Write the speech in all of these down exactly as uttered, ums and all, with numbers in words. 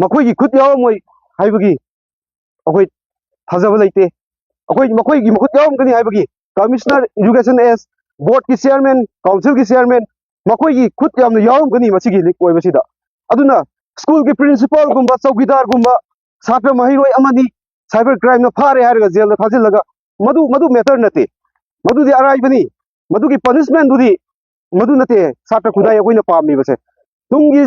ꯃꯈꯣꯏꯒꯤ ꯈꯨꯠ ꯌꯥꯎꯔꯝꯃꯣꯏ ꯍꯥꯏꯕꯒꯤ ꯑꯩꯈꯣꯏ ꯊꯥꯖꯕ ꯂꯩꯇꯦ꯫ ꯑꯩꯈꯣꯏ ꯃꯈꯣꯏꯒꯤ ꯃꯈꯨꯠ ꯌꯥꯎꯔꯝꯒꯅꯤ ꯍꯥꯏꯕꯒꯤ, ꯀꯃꯤꯁꯅꯔ ꯏꯖꯨꯀꯦꯁꯟ ꯑꯦꯁ, ꯕꯣꯔꯗꯀꯤ ꯆꯤꯌꯔꯃꯦꯟ, ꯀꯥꯎꯟꯁꯤꯜꯒꯤ ꯆꯤꯌꯔꯃꯦꯟ, ꯃꯈꯣꯏꯒꯤ ꯈꯨꯠ ꯌꯥꯝꯅ ꯌꯥꯎꯔꯝꯒꯅꯤ ꯃꯁꯤꯒꯤ ꯂꯤꯛ ꯑꯣꯏꯕꯁꯤꯗ꯫ ꯑꯗꯨꯅ ꯁ꯭ꯀꯨꯜꯒꯤ ꯄ꯭ꯔꯤꯟꯁꯤꯄꯥꯜꯒꯨꯝꯕ, ꯆꯧꯀꯤꯗꯥꯔꯒꯨꯝꯕ, ꯁꯥꯇ꯭ꯔ ꯃꯍꯩꯔꯣꯏ ꯑꯃꯅꯤ ꯁꯥꯏꯕꯔ ꯀ꯭ꯔꯥꯏꯝꯅ ꯐꯥꯔꯦ ꯍꯥꯏꯔꯒ ꯖꯦꯜꯗ ꯊꯥꯖꯤꯜꯂꯒ, ꯃꯗꯨ ꯃꯗꯨ ꯃꯦꯇꯔ ꯅꯠꯇꯦ꯫ ꯃꯗꯨꯗꯤ ꯑꯔꯥꯏꯕꯅꯤ꯫ ꯃꯗꯨꯒꯤ ꯄꯅꯤꯁꯃꯦꯟꯗꯨꯗꯤ ꯃꯗꯨ ꯅꯠꯇꯦ ꯁꯥꯇ꯭ꯔ ꯈꯨꯟꯅꯥꯏ ꯑꯩꯈꯣꯏꯅ ꯄꯥꯝꯃꯤꯕꯁꯦ꯫ ꯇꯨꯡꯒꯤ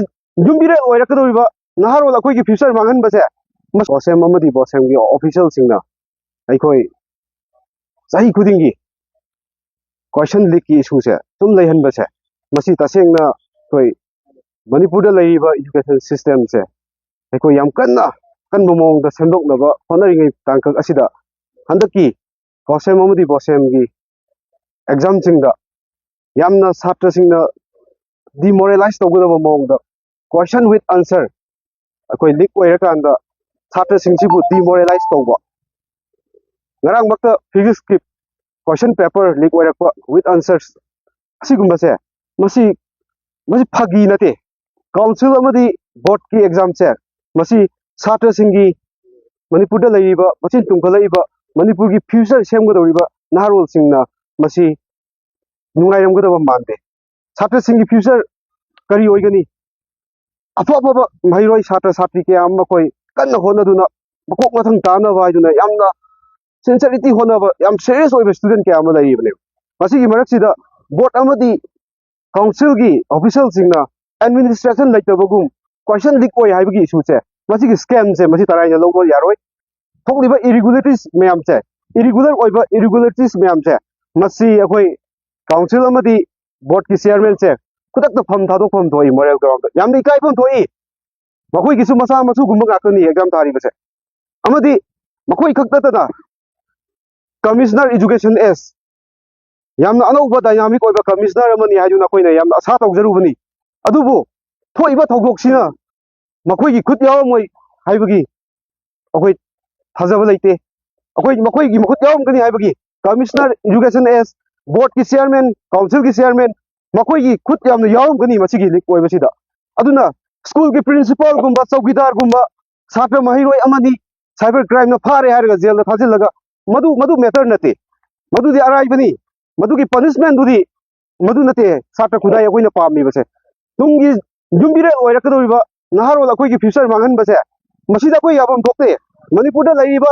ꯌꯨꯝꯕꯤꯔꯦꯜ ꯑꯣꯏꯔꯛꯀꯗꯧꯔꯤꯕ ꯅꯍꯥꯔꯣꯜ ꯑꯩꯈꯣꯏꯒꯤ ꯐ꯭ꯌꯨꯆꯔ ꯃꯥꯡꯍꯟꯕꯁꯦ, ꯃꯁ-, ꯕꯣꯁꯦꯝ ꯑꯃꯗꯤ ꯕꯣꯁꯦꯝꯒꯤ ꯑꯣꯐꯤꯁꯤꯌꯦꯜꯁꯤꯡꯅ ꯑꯩꯈꯣꯏ ꯆꯍꯤ ꯈꯨꯗꯤꯡꯒꯤ ꯀꯣꯏꯁꯟ ꯂꯤꯛꯀꯤ ꯏꯁꯨꯁꯦ ꯁꯨꯝ ꯂꯩꯍꯟꯕꯁꯦ, ꯃꯁꯤ ꯇꯁꯦꯡꯅ ꯑꯩꯈꯣꯏ ꯃꯅꯤꯄꯨꯔꯗ ꯂꯩꯔꯤꯕ ꯏꯖꯨꯀꯦꯁꯟ ꯁꯤꯁꯇꯦꯝꯁꯦ ꯑꯩꯈꯣꯏ ꯌꯥꯝ ꯀꯟꯅ ꯑꯀꯟꯕ ꯃꯑꯣꯡꯗ ꯁꯦꯝꯗꯣꯛꯅꯕ ꯍꯣꯠꯅꯔꯤꯉꯩ ꯇꯥꯡꯀꯛ ꯑꯁꯤꯗ, ꯍꯟꯗꯛꯀꯤ ꯀꯣꯁꯦꯝ ꯑꯃꯗꯤ ꯕꯣꯁꯦꯝꯒꯤ ꯑꯦꯛꯖꯥꯝꯁꯤꯡꯗ ꯌꯥꯝꯅ ꯁꯥꯇ꯭ꯔꯁꯤꯡꯅ ꯗꯤꯃꯣꯔꯦꯂꯥꯏꯁ ꯇꯧꯒꯗꯕ ꯃꯑꯣꯡꯗ question with answer ꯑꯩꯈꯣꯏ ꯂꯤꯛ ꯑꯣꯏꯔꯀꯥꯟꯗ ꯁꯥꯇ꯭ꯔꯁꯤꯡꯁꯤꯕꯨ ꯗꯤꯃꯣꯔꯦꯂꯥꯏꯁ ꯇꯧꯕ, ꯉꯔꯥꯡꯃꯛꯇ ꯐꯤꯖꯤꯛꯁꯀꯤ ꯀꯣꯏꯁꯟ ꯄꯦꯄꯔ ꯂꯤꯛ ꯑꯣꯏꯔꯛꯄ with answers, ꯑꯁꯤꯒꯨꯝꯕꯁꯦ, ꯃꯁꯤ ꯃꯁꯤ ꯐꯥꯒꯤ ꯅꯠꯇꯦ꯫ ꯀꯥꯎꯟꯁꯤꯜ ꯑꯃꯗꯤ ꯕꯣꯔꯗꯀꯤ ꯑꯦꯛꯖꯥꯝꯁꯦ, ꯃꯁꯤ ꯁꯥꯇ꯭ꯔꯁꯤꯡꯒꯤ, ꯃꯅꯤꯄꯨꯔꯗ ꯂꯩꯔꯤꯕ ꯃꯆꯤꯟ ꯇꯨꯝꯈꯠꯂꯛꯏꯕ ꯃꯅꯤꯄꯨꯔꯒꯤ ꯐ꯭ꯌꯨꯆꯔ ꯁꯦꯝꯒꯗꯧꯔꯤꯕ ꯅꯍꯥꯔꯣꯜꯁꯤꯡꯅ ꯃꯁꯤ ꯅꯨꯡꯉꯥꯏꯔꯝꯒꯗꯕ ꯃꯥꯟꯗꯦ꯫ ꯁꯥꯇ꯭ꯔꯁꯤꯡꯒꯤ ꯐ꯭ꯌꯨꯆꯔ ꯀꯔꯤ ꯑꯣꯏꯒꯅꯤ? ꯑꯐ ꯑꯐꯕ ꯃꯍꯩꯔꯣꯏ ꯁꯥꯇ꯭ꯔ ꯁꯥꯇ꯭ꯔꯤ ꯀꯌꯥ ꯑꯃ ꯑꯩꯈꯣꯏ ꯀꯟꯅ ꯍꯣꯠꯅꯗꯨꯅ ꯃꯀꯣꯛ ꯃꯊꯪ ꯇꯥꯅꯕ ꯍꯥꯏꯗꯨꯅ ꯌꯥꯝꯅ ꯁꯤꯟꯁꯔꯤꯇꯤ ꯍꯣꯠꯅꯕ ꯌꯥꯝ ꯁꯦꯔꯤꯌꯁ ꯑꯣꯏꯕ ꯁ꯭ꯇꯨꯗꯦꯟ ꯀꯌꯥ ꯑꯃ ꯂꯩꯔꯤꯕꯅꯦꯕ꯫ ꯃꯁꯤꯒꯤ ꯃꯔꯛꯁꯤꯗ ꯕꯣꯔꯗ ꯑꯃꯗꯤ ꯀꯥꯎꯟꯁꯤꯜꯒꯤ ꯑꯣꯐꯤꯁꯤꯌꯦꯜꯁꯤꯡꯅ ꯑꯦꯗꯃꯤꯅꯤꯁꯇ꯭ꯔꯦꯁꯟ ꯂꯩꯇꯕꯒꯨꯝ ꯀꯣꯏꯁꯟ ꯂꯤꯛ ꯑꯣꯏ ꯍꯥꯏꯕꯒꯤ ꯏꯁꯨꯁꯦ, ꯃꯁꯤꯒꯤ ꯁ꯭ꯀꯦꯝꯁꯦ ꯃꯁꯤ ꯇꯔꯥꯏꯅ ꯂꯧꯕ ꯌꯥꯔꯣꯏ꯫ ꯊꯣꯛꯂꯤꯕ ꯏꯔꯤꯒꯨꯂꯔꯤꯇꯤꯁ ꯃꯌꯥꯝꯁꯦ, ꯏꯔꯤꯒꯨꯂꯔ ꯑꯣꯏꯕ ꯏꯔꯤꯒꯨꯂꯔꯤꯇꯤꯁ ꯃꯌꯥꯝꯁꯦ, ꯃꯁꯤ ꯑꯩꯈꯣꯏ ꯀꯥꯎꯟꯁꯤꯜ ꯑꯃꯗꯤ ꯕꯣꯔꯗꯀꯤ ꯆꯤꯌꯔꯃꯦꯟꯁꯦ ꯈꯨꯗꯛꯇ ꯐꯝ ꯊꯥꯗꯣꯛꯐꯝ ꯊꯣꯛꯏ, ꯃꯣꯔꯦꯜ ꯒ꯭ꯔꯥꯎꯟꯗ ꯌꯥꯝꯅ ꯏꯀꯥꯏꯐꯝ ꯊꯣꯛꯏ꯫ ꯃꯈꯣꯏꯒꯤꯁꯨ ꯃꯆꯥ ꯃꯁꯨꯒꯨꯝꯕ ꯉꯥꯛꯇꯅꯤ ꯑꯦꯛꯖꯥꯝ ꯊꯥꯔꯤꯕꯁꯦ꯫ ꯑꯃꯗꯤ ꯃꯈꯣꯏ ꯈꯛ ꯅꯠꯇꯅ ꯀꯃꯤꯁꯅꯔ ꯏꯖꯨꯀꯦꯁꯟ ꯑꯦꯁ, ꯌꯥꯝꯅ ꯑꯅꯧꯕ ꯗꯥꯏꯅꯥꯃꯤꯛ ꯑꯣꯏꯕ ꯀꯃꯤꯁꯅꯔ ꯑꯃꯅꯤ ꯍꯥꯏꯗꯨꯅ ꯑꯩꯈꯣꯏꯅ ꯌꯥꯝꯅ ꯑꯁꯥ ꯇꯧꯖꯔꯨꯕꯅꯤ꯫ ꯑꯗꯨꯕꯨ ꯊꯣꯛꯏꯕ ꯊꯧꯗꯣꯛꯁꯤꯅ ꯃꯈꯣꯏꯒꯤ ꯈꯨꯠ ꯌꯥꯎꯔꯝꯃꯣꯏ ꯍꯥꯏꯕꯒꯤ ꯑꯩꯈꯣꯏ ꯊꯥꯖꯕ ꯂꯩꯇꯦ꯫ ꯑꯩꯈꯣꯏ ꯃꯈꯣꯏꯒꯤ ꯃꯈꯨꯠ ꯌꯥꯎꯔꯝꯒꯅꯤ ꯍꯥꯏꯕꯒꯤ, ꯀꯃꯤꯁꯅꯔ ꯏꯖꯨꯀꯦꯁꯟ ꯑꯦꯁ, ꯕꯣꯔꯗꯀꯤ ꯆꯤꯌꯔꯃꯦꯟ, ꯀꯥꯎꯟꯁꯤꯜꯒꯤ ꯆꯤꯌꯔꯃꯦꯟ, ꯃꯈꯣꯏꯒꯤ ꯈꯨꯠ ꯌꯥꯝꯅ ꯌꯥꯎꯔꯝꯒꯅꯤ ꯃꯁꯤꯒꯤ ꯂꯤꯛ ꯑꯣꯏꯕꯁꯤꯗ꯫ ꯑꯗꯨꯅ ꯁ꯭ꯀꯨꯜꯒꯤ ꯄ꯭ꯔꯤꯟꯁꯤꯄꯥꯜꯒꯨꯝꯕ, ꯆꯧꯀꯤꯗꯥꯔꯒꯨꯝꯕ, ꯁꯥꯇ꯭ꯔ ꯃꯍꯩꯔꯣꯏ ꯑꯃꯅꯤ ꯁꯥꯏꯕꯔ ꯀ꯭ꯔꯥꯏꯝꯅ ꯐꯥꯔꯦ ꯍꯥꯏꯔꯒ ꯖꯦꯜꯗ ꯊꯥꯖꯤꯜꯂꯒ, ꯃꯗꯨ, ꯃꯗꯨ ꯃꯦꯇꯔ ꯅꯠꯇꯦ꯫ ꯃꯗꯨꯗꯤ ꯑꯔꯥꯏꯕꯅꯤ꯫ ꯃꯗꯨꯒꯤ ꯄꯅꯤꯁꯃꯦꯟꯗꯨꯗꯤ ꯃꯗꯨ ꯅꯠꯇꯦ ꯁꯥꯇ꯭ꯔ ꯈꯨꯟꯅꯥꯏ ꯑꯩꯈꯣꯏꯅ ꯄꯥꯝꯃꯤꯕꯁꯦ꯫ ꯇꯨꯡꯒꯤ ꯌꯨꯝꯕꯤꯔꯦꯜ ꯑꯣꯏꯔꯛꯀꯗꯧꯔꯤꯕ ꯅꯍꯥꯔꯣꯜ ꯑꯩꯈꯣꯏꯒꯤ ꯐ꯭ꯌꯨꯆꯔ ꯃꯥꯡꯍꯟꯕꯁꯦ, ꯃꯁꯤꯗ ꯑꯩꯈꯣꯏ ꯌꯥꯐꯝ ꯊꯣꯛꯇꯦ꯫ ꯃꯅꯤꯄꯨꯔꯗ ꯂꯩꯔꯤꯕ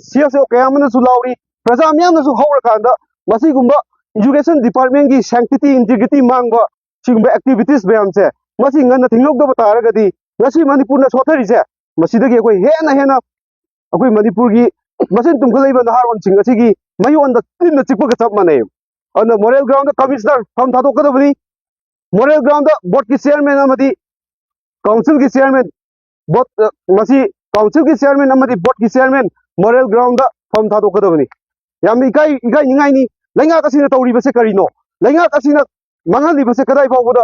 ꯁꯤ ꯑꯦꯁ ꯑꯣ ꯀꯌꯥ ꯑꯃꯅꯁꯨ ꯂꯥꯎꯔꯤ, ꯄ꯭ꯔꯖꯥ ꯃꯤꯌꯥꯝꯅꯁꯨ ꯍꯧꯔꯀꯥꯟꯗ ꯃꯁꯤꯒꯨꯝꯕ ꯏꯖꯨꯀꯦꯁꯟ ꯗꯤꯄꯥꯔꯠꯃꯦꯟꯒꯤ ꯁꯦꯡꯇꯤꯇꯤ, ꯏꯟꯇꯤꯒ꯭ꯔꯤꯇꯤ ꯃꯥꯡꯕ ꯁꯤꯒꯨꯝꯕ ꯑꯦꯛꯇꯤꯚꯤꯇꯤꯁ ꯃꯌꯥꯝꯁꯦ ꯃꯁꯤ ꯉꯟꯅ ꯊꯤꯡꯗꯣꯛꯇꯕ ꯇꯥꯔꯒꯗꯤ ꯉꯁꯤ ꯃꯅꯤꯄꯨꯔꯅ ꯁꯣꯊꯔꯤꯁꯦ ꯃꯁꯤꯗꯒꯤ ꯑꯩꯈꯣꯏ ꯍꯦꯟꯅ ꯍꯦꯟꯅ ꯑꯩꯈꯣꯏ ꯃꯅꯤꯄꯨꯔꯒꯤ ꯃꯆꯤꯟ ꯇꯨꯝꯈꯠꯂꯛꯏꯕ ꯅꯍꯥꯔꯣꯟꯁꯤꯡ ꯑꯁꯤꯒꯤ ꯃꯌꯣꯟꯗ ꯇꯤꯟꯅ ꯆꯤꯛꯄꯒ ꯆꯞ ꯃꯥꯟꯅꯩ꯫ ꯑꯗꯨꯅ ꯃꯣꯔꯦꯜ ꯒ꯭ꯔꯥꯎꯟꯗ ꯀꯃꯤꯁꯅꯔ ꯐꯝ ꯊꯥꯗꯣꯛꯀꯗꯕꯅꯤ꯫ ꯃꯣꯔꯦꯜ ꯒ꯭ꯔꯥꯎꯟꯗ ꯕꯣꯔꯗꯀꯤ ꯆꯤꯌꯔꯃꯦꯟ ꯑꯃꯗꯤ ꯀꯥꯎꯟꯁꯤꯜꯒꯤ ꯆꯤꯌꯔꯃꯦꯟ, ꯕꯣꯔꯗ, ꯑ, ꯃꯁꯤ ꯀꯥꯎꯟꯁꯤꯜꯒꯤ ꯆꯤꯌꯔꯃꯦꯟ ꯑꯃꯗꯤ ꯕꯣꯔꯗꯀꯤ ꯆꯤꯌꯔꯃꯦꯟ ꯃꯣꯔꯦꯜ ꯒ꯭ꯔꯥꯎꯟꯗ ꯐꯝ ꯊꯥꯗꯣꯛꯀꯗꯕꯅꯤ꯫ ꯌꯥꯝꯅ ꯏꯀꯥꯏ, ꯏꯀꯥꯏꯅꯤꯡꯉꯥꯏꯅꯤ꯫ ꯂꯩꯉꯥꯛ ꯑꯁꯤꯅ ꯇꯧꯔꯤꯕꯁꯦ ꯀꯔꯤꯅꯣ? ꯂꯩꯉꯥꯛ ꯑꯁꯤꯅ ꯃꯥꯡꯍꯜꯂꯤꯕꯁꯦ ꯀꯗꯥꯏ ꯐꯥꯎꯕꯗ?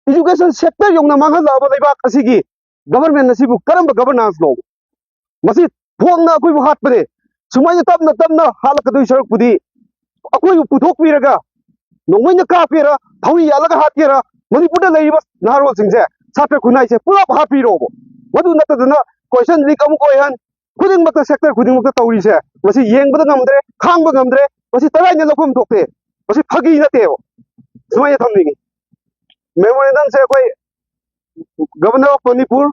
ꯏꯖꯨꯀꯦꯁꯟ ꯁꯦꯛꯇꯔ ꯌꯧꯅ ꯃꯥꯡꯍꯜꯂꯛꯑꯕ ꯂꯩꯕꯥꯛ ꯑꯁꯤꯒꯤ ꯒꯚꯔꯟꯃꯦꯟ ꯑꯁꯤꯕꯨ ꯀꯔꯝꯕ ꯒꯚꯔꯅꯥꯟꯁꯅꯣ? ꯃꯁꯤ ꯊꯣꯛꯅ ꯑꯩꯈꯣꯏꯕꯨ ꯍꯥꯠꯄꯅꯦ꯫ ꯁꯨꯃꯥꯏꯅ ꯇꯞꯅ ꯇꯞꯅ ꯍꯥꯠꯂꯛꯀꯗꯣꯏ ꯁꯔꯨꯛꯄꯨꯗꯤ ꯑꯩꯈꯣꯏꯕꯨ ꯄꯨꯊꯣꯛꯄꯤꯔꯒ ꯅꯣꯡꯃꯩꯅ ꯀꯥꯞꯀꯦꯔꯥ, ꯊꯧꯔꯤ ꯌꯥꯜꯂꯒ ꯍꯥꯠꯀꯦꯔꯥ, ꯃꯅꯤꯄꯨꯔꯗ ꯂꯩꯔꯤꯕ ꯅꯍꯥꯔꯣꯜꯁꯤꯡꯁꯦ, ꯁꯥꯇ꯭ꯔ ꯈꯨꯟꯅꯥꯏꯁꯦ ꯄꯨꯂꯞ ꯍꯥꯠꯄꯤꯔꯣꯕ꯫ ꯃꯗꯨ ꯅꯠꯇꯗꯅ ꯀꯣꯏꯁꯟ ꯂꯤꯛ ꯑꯃꯨꯛ ꯑꯣꯏꯍꯟ, ꯈꯨꯗꯤꯡꯃꯛꯇ, ꯁꯦꯛꯇꯔ ꯈꯨꯗꯤꯡꯃꯛꯇ ꯇꯧꯔꯤꯁꯦ, ꯃꯁꯤ ꯌꯦꯡꯕꯗ ꯉꯝꯗ꯭ꯔꯦ, ꯈꯥꯡꯕ ꯉꯝꯗ꯭ꯔꯦ꯫ ꯃꯁꯤ ꯇꯔꯥꯏꯅ ꯂꯧꯐꯝ ꯊꯣꯛꯇꯦ꯫ ꯃꯁꯤ ꯐꯥꯒꯤ ꯅꯠꯇꯦꯕ꯫ ꯁꯨꯃꯥꯏꯅ ꯊꯝꯅꯤꯡꯉꯤ꯫ ꯃꯦꯃꯣꯔꯦꯟꯗꯝꯁꯦ ꯑꯩꯈꯣꯏ Governor of Manipur,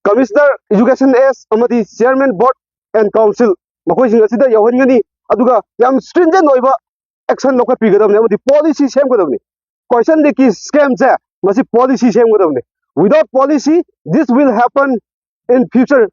Commissioner Education S ꯑꯃꯗꯤ Chairman Board and Council, ꯃꯈꯣꯏꯁꯤꯡ ꯑꯁꯤꯗ ꯌꯧꯍꯟꯒꯅꯤ꯫ ꯑꯗꯨꯒ ꯌꯥꯝ stringent ꯑꯣꯏꯕ action ꯂꯧꯈꯠꯄꯤꯒꯗꯕꯅꯤ ꯑꯃꯗꯤ ꯄꯣꯂꯤꯁꯤ ꯁꯦꯝꯒꯗꯕꯅꯤ꯫ ꯀꯣꯏꯁꯟ ꯂꯤꯛꯀꯤ ꯁ꯭ꯀꯦꯝꯁꯦ ꯃꯁꯤ policy ꯁꯦꯝꯒꯗꯕꯅꯤ꯫ Without policy, this will happen in future.